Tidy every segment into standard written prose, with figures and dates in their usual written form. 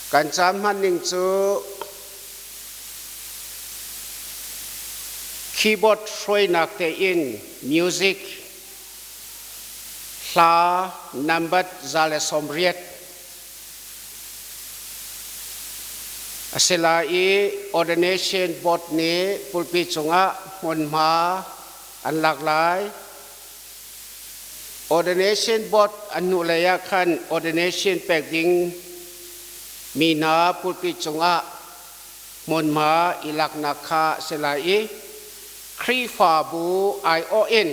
Kan caan hmanning cu keyboard hruainak tein music hla nambat 180 a si lai i ordination board nih pulpi cungah hmunhma an lak lai. Ordination board an hnulei ah khan ordination pek ding mi hna pulpit cungah hmunhma i laknak kha a si lai i Khrihfabu aiawh in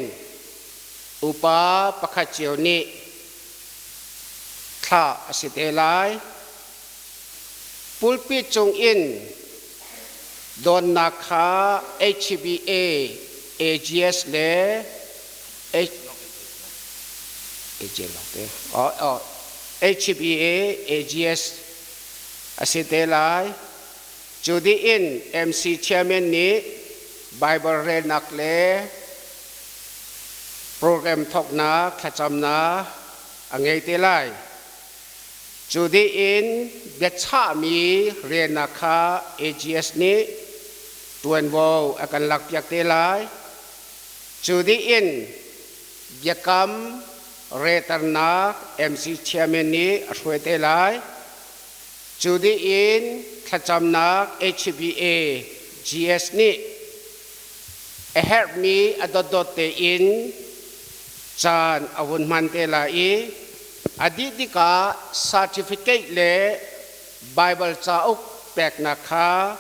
upa pakhat cio nih thlah a si te lai. Pulpit cung in Donnak kha HBA, AGS le HBA, AGS a si te lai. Cu dih in MC chairman nih Bible relnak le program thawknak thlacamnak a ngei te lai. Cu dih in biachahmi relnak kha AGS nih ṭuanvo a kan lakpiak te lai. Cu dih in biakam reternak MC chairman nih a hruai te lai. Cu dih in thlacamnak HBA GS nih a herhmi a dotdot tein caan a vun hman te lai i A dih tikah certificate le Baibal cauk peknak kha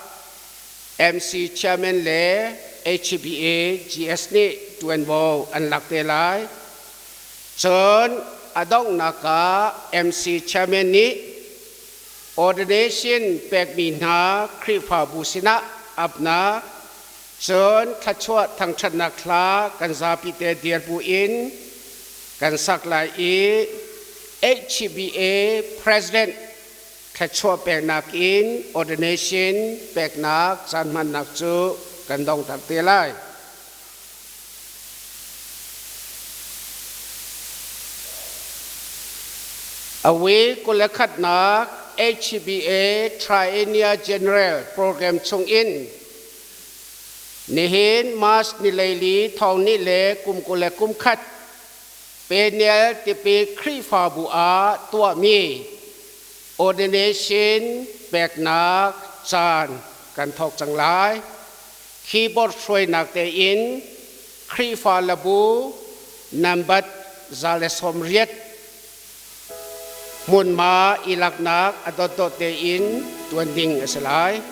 MC chairman le HBA GS nih ṭuanvo an lak te lai. Cun a donghnak ah MC chairman nih ordination pekmi hna Khrihfabu sinah apnak, cun thluachuah thangṭhatnak hla kan zapi te dir bu in kan sak lai i HBA President thluachuah peknak in ordination peknak caan hmannak cu kan dongter te lai. Awe 21nak HBA Triennial General Program chungin Nihin March ni 14 thong ni le kum 21 Peniel Tipi Khrihfabu ah tuahmi ordination peknak caan kan thawk cang lai. Keyboard hruainak tein Khrihfa labu nambat 180 hmunhma i laknak a dotdot tein tuan ding a si lai.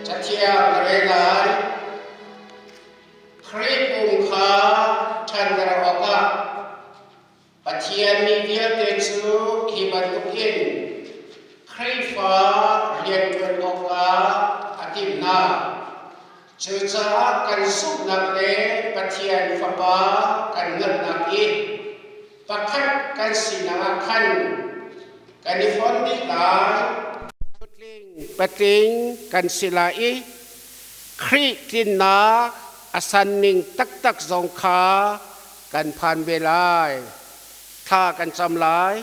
Cathiang ka rel lai. Khrih pum kha ṭhanter awkah Pathian mi vialte cu hi bantukin Khrihfa rianṭuan awkah a timh hna. Cucaah kan zumhnak le Pathian Fapa kan hngalhnak i pakhat kan sinak ah khan kan i fon dih lai. Patling kan si lai i Khrih tlinnak a sanning taktak zong kha kan phan ve lai. Thla kan cam lai.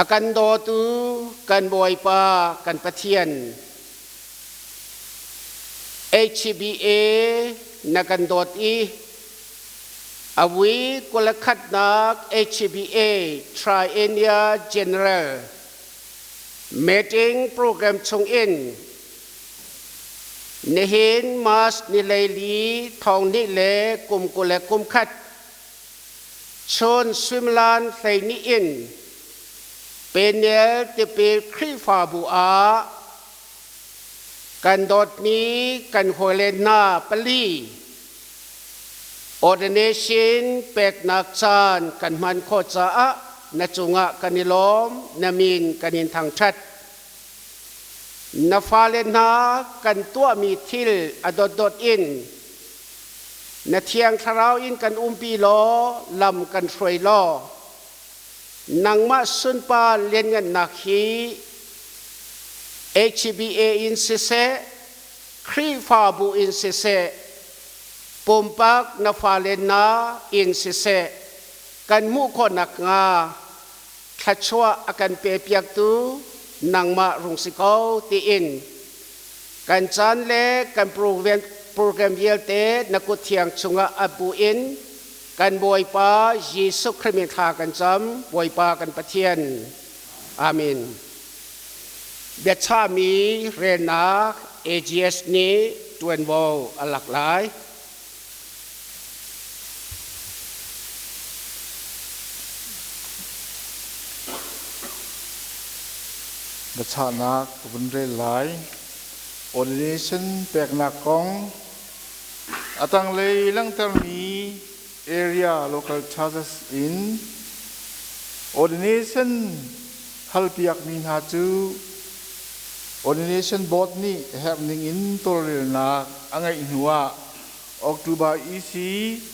A kan dawtu kan Bawipa kan Pathian, HBA na kan dawt i a vui 21nak HBA Triennial General Meeting program chungin nihin March ni 14 thong ni le kum 21 chun suimilam 12 in Peniel tipil Khrihfabu ah kan dawtmi kan hawile hna pali ordination peknak caan kan hman khawh caah na cungah kan i lawm, na min kan in thangṭhat. Na fale hna kan tuahmi thil a dotdot in na Thiang Thlarau in kan umpi law lam kan hruai law nangmah sunpa lianngannak hi HBA in siseh Khrihfabu in siseh pumpak na fale hna in siseh kan hmuh khawh nakhnga thluachuah a kan pepiaktu nangmah rung si ko tiin kan caan le kan program vialte na kut thiang chungah a bu in kan Bawipa Jesuh Khrih min thla kan cam. Bawipa kan Pathian. Amen. Biachahmi relnak AGS nih ṭuanvo a lak lai. Biachahnak ka vun rel lai. Ordination peknak kong a tanglei langhtermi area local churches in ordination halpiakmi hna cu Ordination Board nih herhning in tawlrelnak a ngeih hnu ah October EC,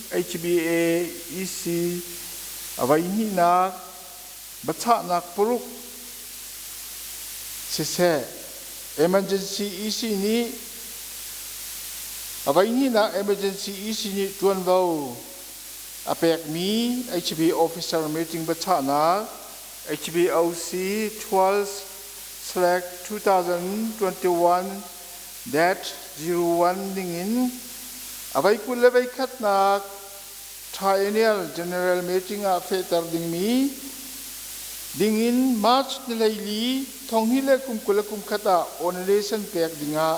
HBA EC a voihnihnak biachahnak paruk siseh Emergency EC nih a voihnihnak Emergency EC nih ṭuanvo a pekmi HBA Officer meeting biachahnak HBOC 12/2021-01 ningin a voi 21nak Triennial General Meeting ah fehter dingmi dingin March ni 14 2021 ah ordination pek dingah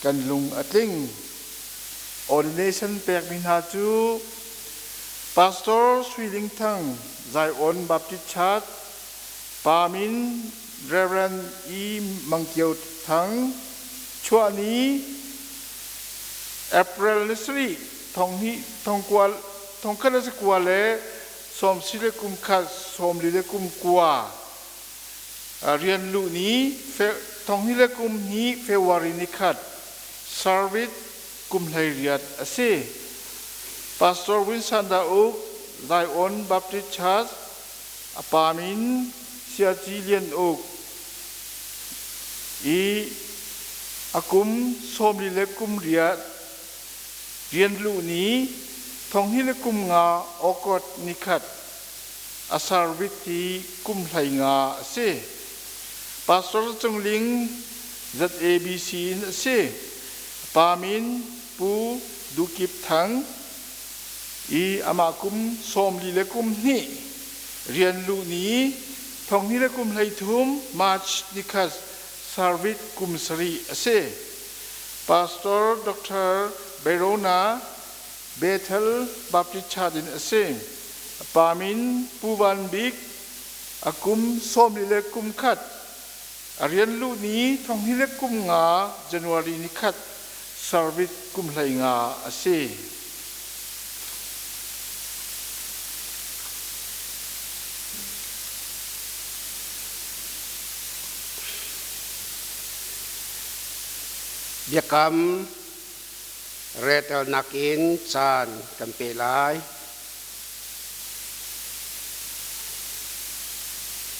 kan lung a tling. Ordination pekmi hna cu Pastor Sui Ling Thang, Zion Baptist Church, Pa min Rev. E. Mang Kio Thang, chuahni April ni sarih thonghnih thongkua thongkhat le zakua le sawmsi le kum khat sawmli le kum kua rian luh ni thonghnih le kum hnih February ni khat service kum 18 a si. Pastor Winsan Uk, Zion Baptist Church, a pa min Siaci Lian Uk i a kum 40 le kum riat rian luh ni thonghnih le kum nga August ni khat a service ti kum 15 a si. Pastor Cung Ling ZABC in a si. Pa min Pu Duh Kip Thang i amah kum 42 le kum hnih rian luh ni 20 le kum 33 March nikhat service kum sarih a si. Pastor Dr. Berona Bethel Baptist Church in a si. Pa min Pu Van Bik a kum 40 le kum khat. A rian luh ni thonghnih le kum nga January nikhat service kum 15 a si. Biakam retelnak in caan kan pe lai.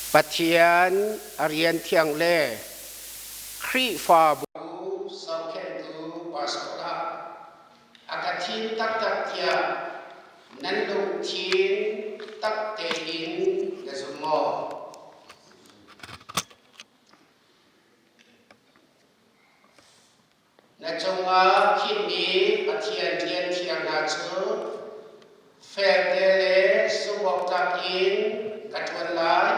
Pathian a rian thiang le Khrihfabu zohkhenhtu pastor ah a ka thim taktak tiah nan lungthin tak tein na zum maw? Na cungah khinmi Pathian rian thiang hna cu felte le zumhawktlak in ka ṭuan lai.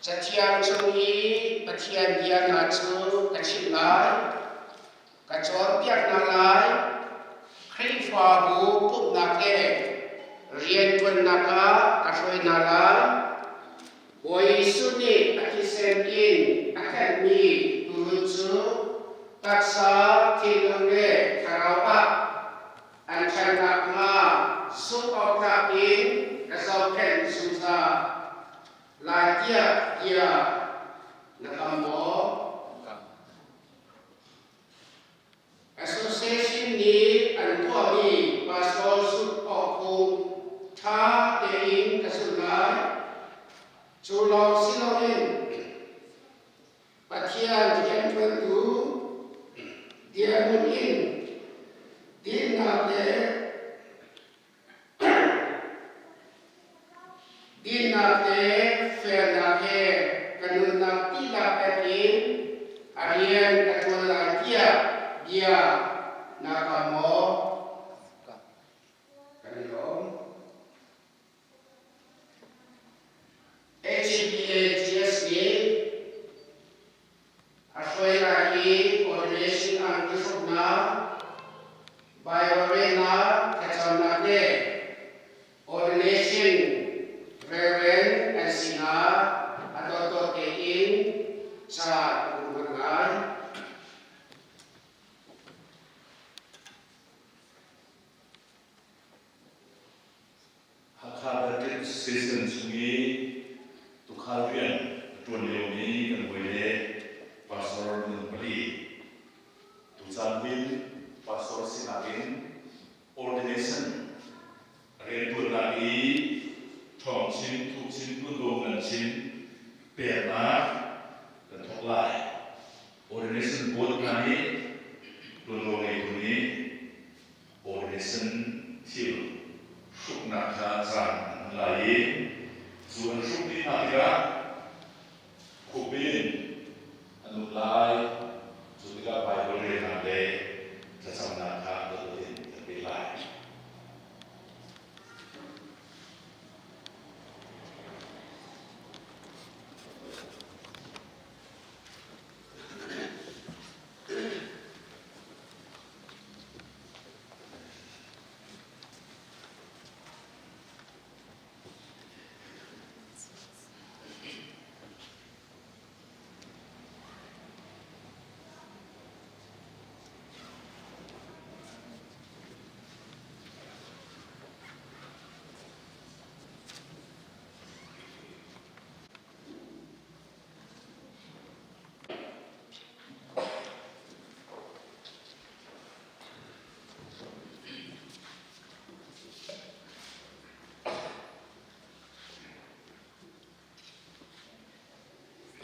Cathiang chung i Pathian bia hna cu ka chimh lai, ka cawnpiak hna lai. Khrihfabu pumhnak le rianṭuannak ah ka hruai hna lai. Bawi Jesuh nih a thisen in a tlenhmi tuurun cu taksa, thinlung le thlarau ah an ṭhan nakhnga zumh awktlak in ka zohkhenh zungzal lai tiah bia na kam maw? Association nih an tuahmi pastor zulh awk phung ṭha tein ka zulh lai. Cu lawng si loin Pathian rianṭuantu dirhmun in dinnak le Dinnak le felnak he ka nunnak dihlak pek in a rian ka ṭuan lai tiah bia naa kam maw? Kan i lawm. HBAGS nih A hruai lai i ordination angki hruknak, Bible relnak, thlacamnak le ordination reverend an sinak a dotdot tein ca ka hmuh hmanh lai. Hakha Baptist Season chung i tuukhal rian a ṭuan liomi kan hawile Pastor minung pali tucaan hin pastor sinak in ordination rianṭuannak i ṭhawng chin thuk chin ṭuanvo ngan chin peknak kan thawk lai. Ordination board hna nih ṭuanvo ngeitu nih Ordination thil hruknak kha caan an hman lai i cu an hruk dih hna tikah khupin an um lai. Cu tikah Baibal relnak le thlacamnak kha dawt in an pe lai.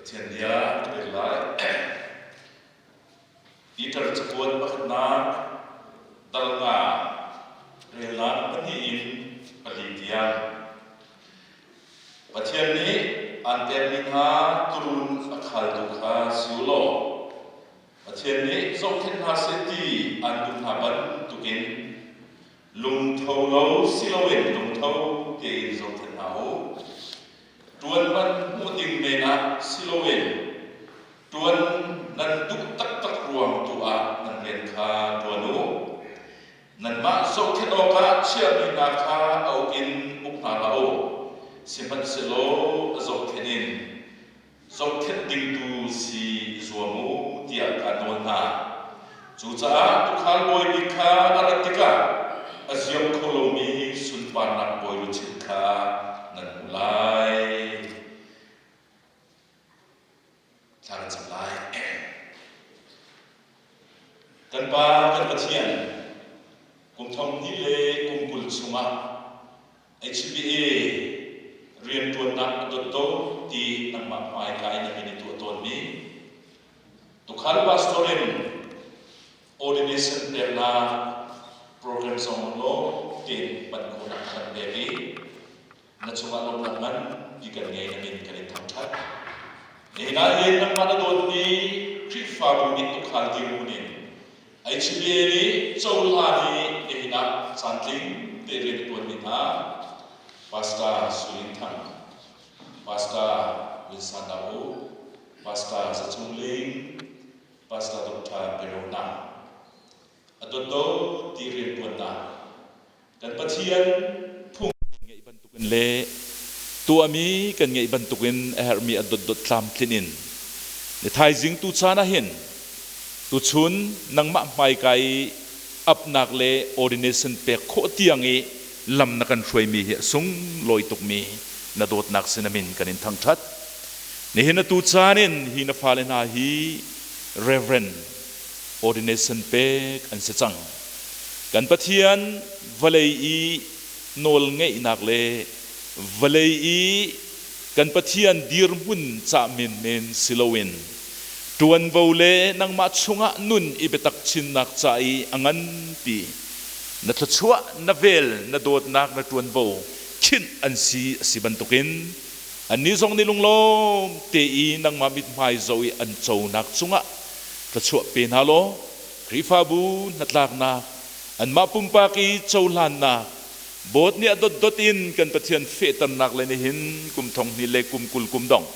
Pathian bia ka rel lai. Peter cakuat pakhatnak dal nga relnak pahnih in pali tiang. Pathian nih aan pekmi hna turun a khaltu kha si u law Pathian nih zohkhenh hna seh ti aan duh hna bantukin lungtho lo si loin lungtho tein zohkhenh hna u. Ṭuan man hmuh ding men ah si loin ṭuan nan duh taktak ruang tu ah nan rian kha ṭuan u. Nanmah zohkhenh awkah chiahmi hna kha a uk in uk hna hlah u, sihmanhsehlaw a zohkhenh in Zohkhenh dingtu si i zuam u tiah ka nawl hna. Cucaah tuukhal bawi bik kha a rat tikah a ziam kho lomi sunparnak bawi luchin kha nan hmuh lai. Thla kan cam lai. Kan Pa kan Pathian, kum thong hnih le kum 20 chungah HBA rianṭuannak a dotdo ti nangmah hmaika in a min i tuah tawnmi tukhal pastor in ordination peknak program zong law tein hman khawhnak kan pek i na cungah lawmhnak nganpi kan ngei na min kan in thangṭhat. Nihin ah hin nangmah na dawtmi Khrihfabu nih tukhal dirhmun in HBA nih cohlan i nihin ah caantling te rian a ṭuanmi hna Pastor Sui Ling Thang, Pastor Wilson Dau, Pastor Za Cung Ling, Pastor Dr. Berona, a dawtdo ti rianṭuannak kan Pathian phung ngeih bantukin le tuahmi kan ngeih bantukin a herhmi a dotdot tlamtlin in ni thaizing tu caan ah hin tuchun nangmah hmaika i apnak le ordination pek khawh tiang i lam na kan hruaimi hi a sunglawi tukmi na dawtnak sin a min kan in thangṭhat. Nihin atu caan in hi na fale hna hi Reverend ordination pek an si cang. Kan Pathian vawlei i nawlngeihnak le vawlei i kan Pathian dirhmun cah menmen si loin ṭuanvo le nangmah chungah nun i biatak chinnak ca i a nganpi na thluachuah na vel na dawtnak na ṭuanvo khinh an si a si bantukin annih zong nih lunglawm te i nangmah mithmai zoh i an conak cungah thluachuah pe hna law Khrihfabu hnatlaknak, anmah pumpak i cohlannak, bawt nih a dotdot in kan Pathian fehternak le nihin kum thong hnih le kum 20 kum dong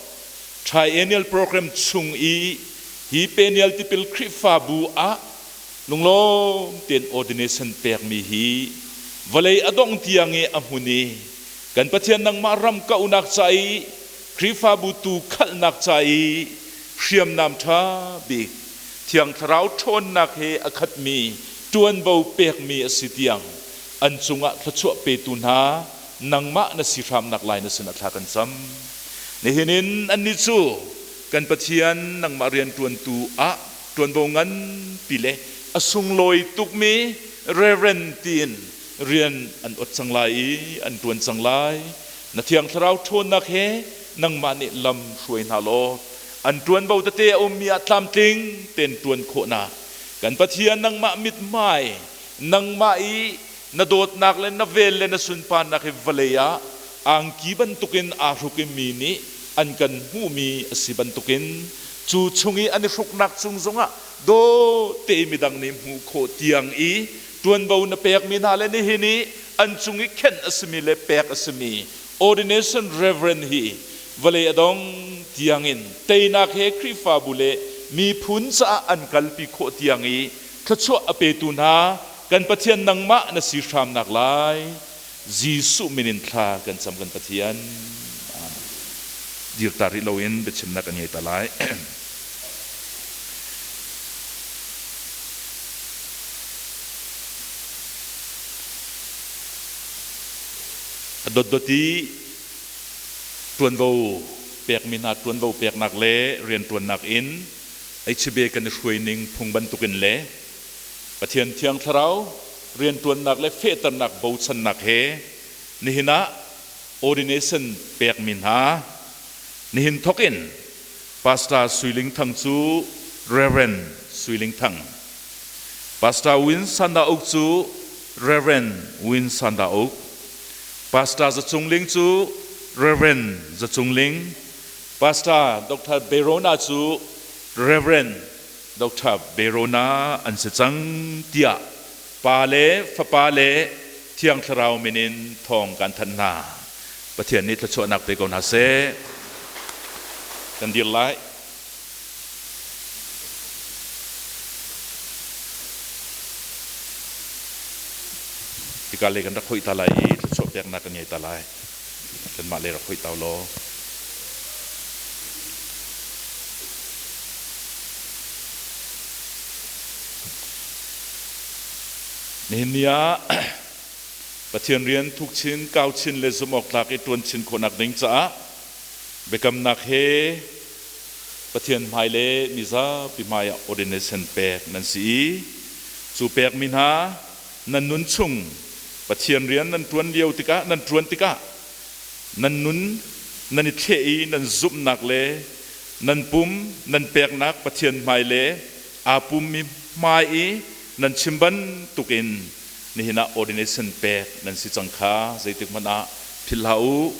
triennial program chung i hi penial tipil Khrihfabu ah lunglawm tein ordination pekmi hi vawlei a dongh tiang i a hmun i kan Pathian nangmah ram kauhnak ca i Khrihfabu tu khalhnak ca i hriamnam ṭha bik Thiang Thlarau ṭhawnnak he a khatmi ṭuanvo pekmi a si tiang an cungah thluachuah petu hna nangmah na si hramnak lai na sinah thla kan cam. Nihin in annih cu kan Pathian nangmah rianṭuantu ah ṭuanvo nganpi le a sunglawi tukmi Reverend tiin rian an ot cang lai i an ṭuan cang lai. Na Thiang Thlarau ṭhawnnak he nangmah nih lam hruai hna law an ṭuanvo tete a ummi ah tlamtling tein ṭuan khawhnak kan Pathian nangmah mithmai nangmah i na dawtnak le na vel le na sunparnak hi vawlei ah angki bantukin aa hruk i mi nih an kan hmuhmi a si bantukin cu chung i an i hruknak cung zongah daw te midang nih hmuh khawh tiang i ṭuanvo na pekmi hna le nihin i an cung i khenh a simi le pek a simi ordination reverend hi vawlei a dong tiangin teinak he Khrihfabu le miphun caah an kalpi khawh tiang i thluachuah a petu hna kan Pathian nangmah na si hramnak lai Jesuh min in thla kan cam kan Pathian. Amen. Dir ta rih loin biachimnak kan ngei ta lai. A dotdot i ṭuanvo pekmi hna ṭuanvo peknak le rianṭuannak in HCB kan i hruaining phung bantukin le Pathian Thiang Thlarau rianṭuannak le fehternak bochannak he nihin ah ordination pekmi hna nihin thawk in Pastor Sui Ling Thang cu Reverend Sui Ling Thang, Pastor Win Sanda Uk cu Reverend Win Sanda Uk, Pastor Za Cung Ling cu Reverend Za Cung Ling, Pastor Dr. Berona cu Reverend Dr. Berona an si cang tiah Pa le Fapa le Thiang Thlarau min in thawng kan thanh hna. Pathian nih thluachuahnak pe ko hna seh. Kan dir lai. Hika lei kan rak hoih ta lai i thluachuah peknak kan ngei ta lai. Kanmah lei rak hoih ta law. Nihin ni ah Pathian rian thuk chin, kau chin le zumh awk tlak i ṭuan chin khawhnak ding caah biakamnak he Pathian hmai le mizapi hmai ah ordination pek nan si i cu pekmi hna nan nun chung Pathian rian nan ṭuan lio tikah nan ṭuan tikah nan nun nan i thleh i nan zumhnak le nan pum nan peknak Pathian hmai le aa pummi hmai i nan chim bantukin nihin ah ordination pek nan si cang kha zeitik hmanh ah philh hlah u.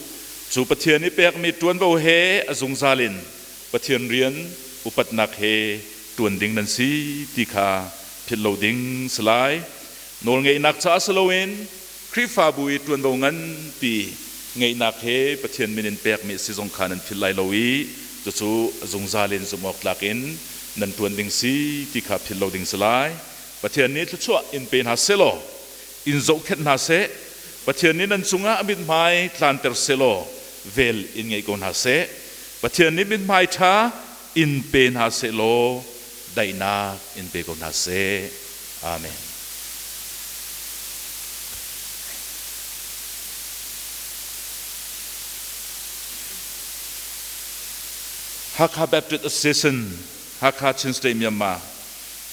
Cu Pathian i pekmi ṭuanvo he a zungzal in Pathian rian upatnak he ṭuan ding nan si ti kha philh lo ding si lai. Nawlngeihnak caah si loin Khrihfabu i ṭuanvo nganpi ngeihnak he Pathian min in pekmi a si zong kha nan philh lai lo i cucu a zungzal in zumhawktlak in nan ṭuan ding si ti kha philh lo ding si lai. Pathian nih thluachuah in pe hna sehlaw in zohkhenh hna seh. Pathian nih nan cungah a mithmai tlanter sehlaw vel in ngei ko hna seh. Pathian nih mithmai ṭha in pe hna sehlaw daihnak in pe ko hna seh. Amen. Hakha Baptist Association, Hakha Chin State, Myanmar,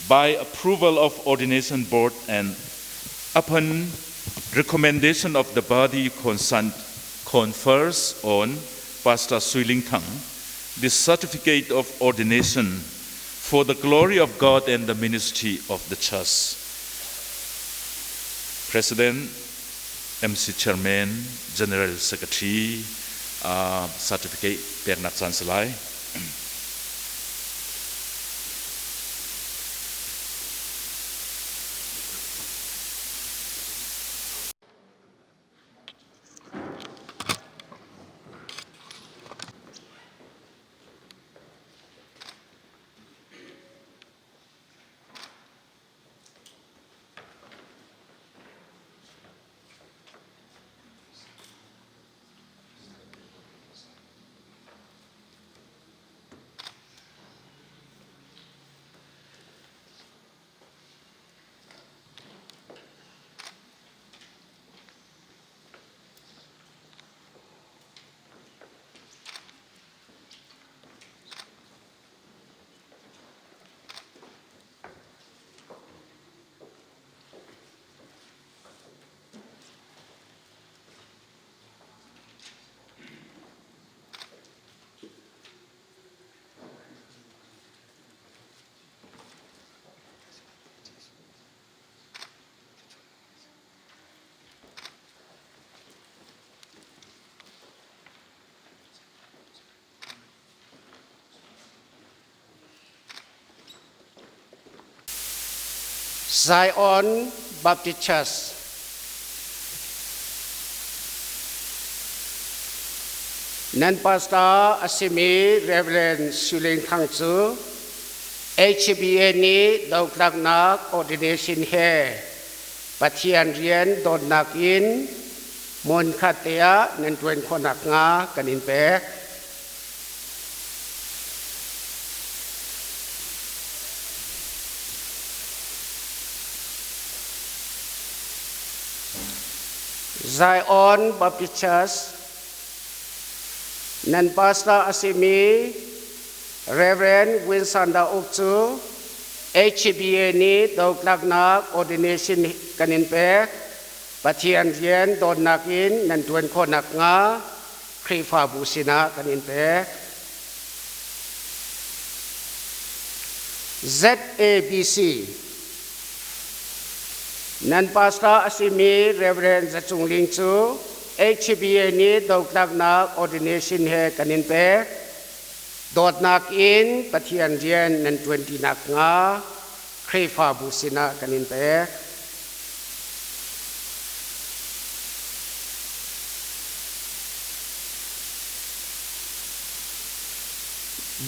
by approval of Ordination Board and upon recommendation of the body concerned, confers on Pastor Sui Ling Thang the certificate of ordination for the glory of God and the ministry of the church. President, MC Chairman, General Secretary, certificate peknak caan si lai. Zion Baptist Church. Nan pastor a simi Reverend Suleng Thang cu HBA nih dotlaknak ordination he Pathian rian dawtnak in hmunkhat te ah nan ṭuan khawh nakhnga kan in pek. Zion Baptist Church nan pastor a simi Reverend Wilson Dauk cu HBA nih dotlaknak ordination kan in pek. Pathian rian dawtnak in nan ṭuan khawh nakhnga Khrihfabu sinah kan in pek. ZABC Nan pastor a simi Reverend Zacung Ling cu HBA nih dotlaknak ordination he kan in pek. Dawtnak in Pathian rian nan ṭuanṭi nakhnga Khrihfabu sinah kan in pek.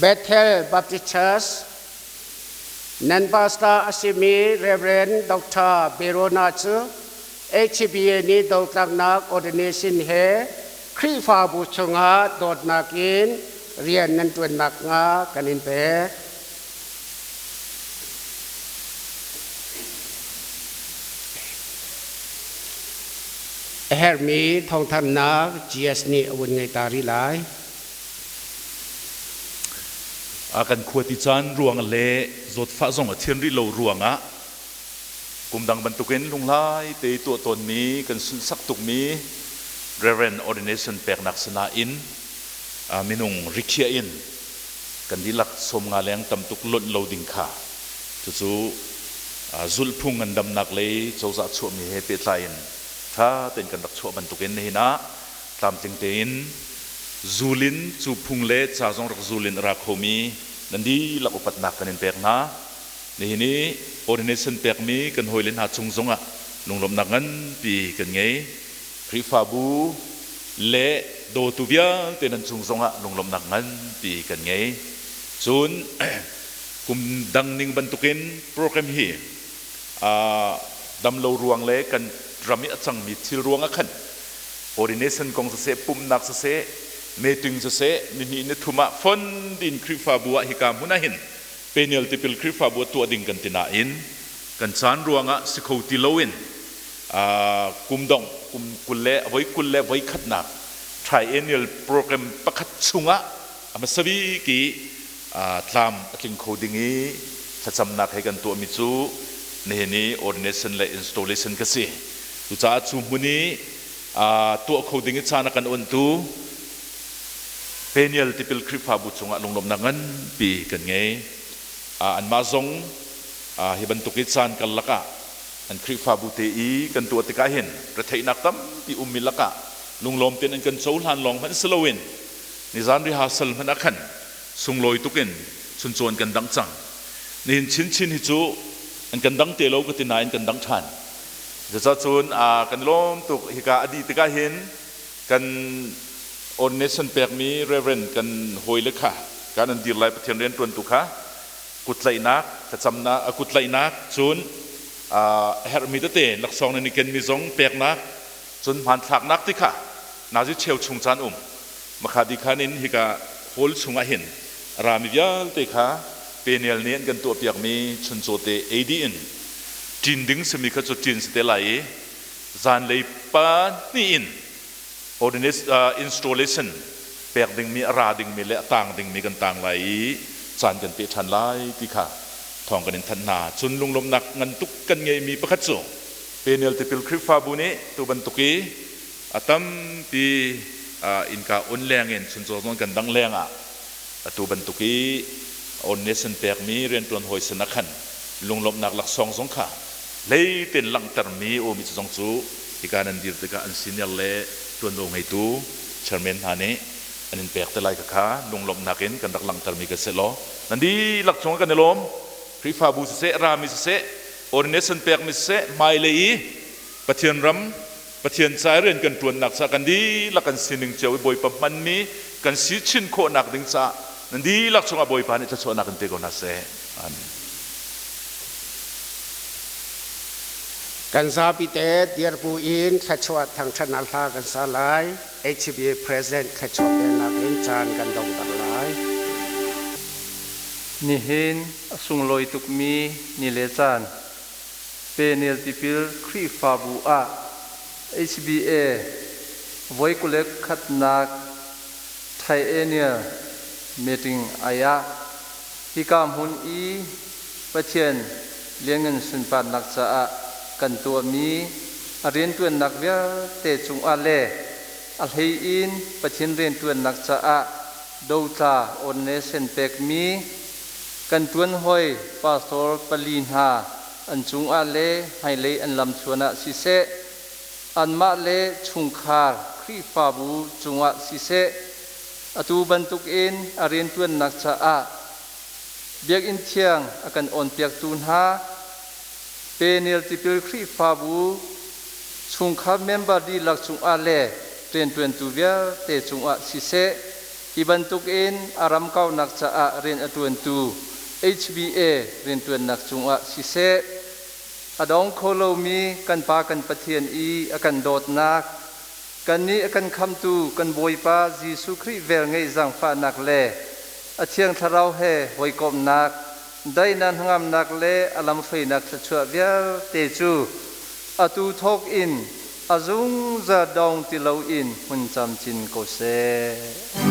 Bethel Baptist Church nan pastor a simi Reverend Dr. Berona cu HBA nih dotlaknak ordination he Khrihfabu chungah dawtnak in rian nan ṭuan nakhnga kan in pek. A herhmi thawngthanhnak GS nih a vun ngei ta rih lai. A kan khua ti caan ruang le zawtfah zong a thian rih lo ruangah kum dang bantukin lunghlai te tuah tawnmi kan sunhsak tukmi Reverend ordination peknak sinain minung rikhiah in kan dihlak 50 leng tam tuk lonh lo ding kha cucu zulhphung ngandamnak lei cozah chuahmi he pehtlai in ṭha tein kan rak chuah bantukin nihin ah tlamtling tein zulin cu phung le ca zong rak zulin a ra khomi nan dihlak upatnak kan in pek hna. Nihin i ordination pekmi kan hawile hna cung zongah lunglawmhnak nganpi kan ngei. Khrihfabu le dawtu vialte nan cung zongah lunglawmhnak nganpi kan ngei. Cun kum dang ning bantukin program hi damlo ruang le kan ram i a cangmi thil ruangah khan ordination kong siseh, pumhnak siseh, meeting siseh, nihnih nithum ah fon din Khrihfabu ah hika hmun ah hin Peniel tipil Khrihfabu ah tuah ding kan ti nain kan caan ruangah si kho ti loin kum dongh kum 20 le voi 20 le voi khatnak triennial program pakhat chungah a hmasa bik i tlam a tling kho ding i thlacamnak he kan tuahmi cu nihin i ordination le installation ka si. Cucaah cu hmun i tuah kho ding i caan a kan ontu Peniel tipil Khrihfabu cungah lunglawmhnak nganpi kan ngei. Anmah zong hi bantuk i caan karlak ah an Khrihfabu te i kan tuah tikah hin retheihnak tampi ummi lakah lunglawm tein an kan cohlan lawng hmanh si loin nizan rehearsal hmanh ah khan sunglawi tuk in chuncawn kan dang cang. Nihin chinchin hi cu an kan dang te lo ka ti nain kan dang ṭhan. Cucacun kan lawm tuk. Hika a dih tikah hin kan ordination pekmi Reverend kan hawile kha kan an dir lai Pathian rianṭuantu kha kuttlaihnak thlacamnak a kuttlaihnak cun a herhmi tete laksawng nan i kenmi zong peknak cun hmanthlaknak ti kha nazi cheu chung caan um makha di khan in hika hall chungah hin a rami vialte kha Peniel nih an kan tuahpiakmi chuncaw te ei dih in ṭin ding simi kha cu ṭin si te lai i zanlei pa hnih in ordinance installation pek dingmi a ra dingmi le a tang dingmi kan tang lai i caan kan peh ṭhan lai ti kha thawng kan in thanh hna. Cun lunglawmhnak ngan tuk kan ngeimi pakhat cu Peniel Tipil Khrihfabu nih tu bantuk i a tampi innka on leng in chuncaw zong kan dang leng ah atu bantuk i ordination pekmi rianṭuan hawi sin ah khan lunglawmhnak laksawng zong kha hleitein langhtermi um i cu zong cu hika nan dir tikah an senior le ṭuanvo ngeitu chairman hna nih an in pek te lai kha lunglawmhnak in kan rak langhtermi ka si law nan dihlak cungah kan i lawm. Khrihfabu siseh, rami siseh, ordination pekmi siseh, hmailei i Pathian ram Pathian ca i rian kan ṭuannak caah kan dihlak kan sining cio i Bawipa hmanmi kan si chin khawhnak ding caah nan dihlak cungah Bawipa nih thluachuahnak in pe ko hna seh. Amen. Kan zapi te dirbu in thluachuah thangṭhatnak hla kan sa lai. HBA President thluachuah peknak in caan kan dongter lai. Nihin a sunglawi tukmi ni le caan Peniel Tipil Khrihfabu ah HBA voi 21nak Triennial Meeting ai ah hika hmun i Pathian lianngan sunparnak caah kan tuahmi a rianṭuannak vialte cungah le a hlei in Pathian rianṭuannak caah dotla ordination pekmi kan ṭuanhawi pastor pali hna an cungah le hmailei an lamthluan ah siseh, anmah le chungkhar Khrihfabu cungah siseh, atu bantukin a rianṭuannak caah Biakinn thiang a kan awnpiaktu hna Peniel Tipil Khrihfabu chungkhar member dihlak cungah le rianṭuantu vialte cungah siseh, hi bantukin a ram kaunak caah rian a ṭuantu HBA rianṭuannak cungah siseh, a dong kho lomi kan Pa kan Pathian i a kan dawtnak, kannih a kan khamtu kan Bawipa Jesuh Khrih velngeih zaangfahnak le a Thiang Thlarau he hawikomhnak, daihnak hnangamnak le a lamhruainak thluachuah vialte cu atu thawk in A zungzal dong ti loin hmun camcin ko seh.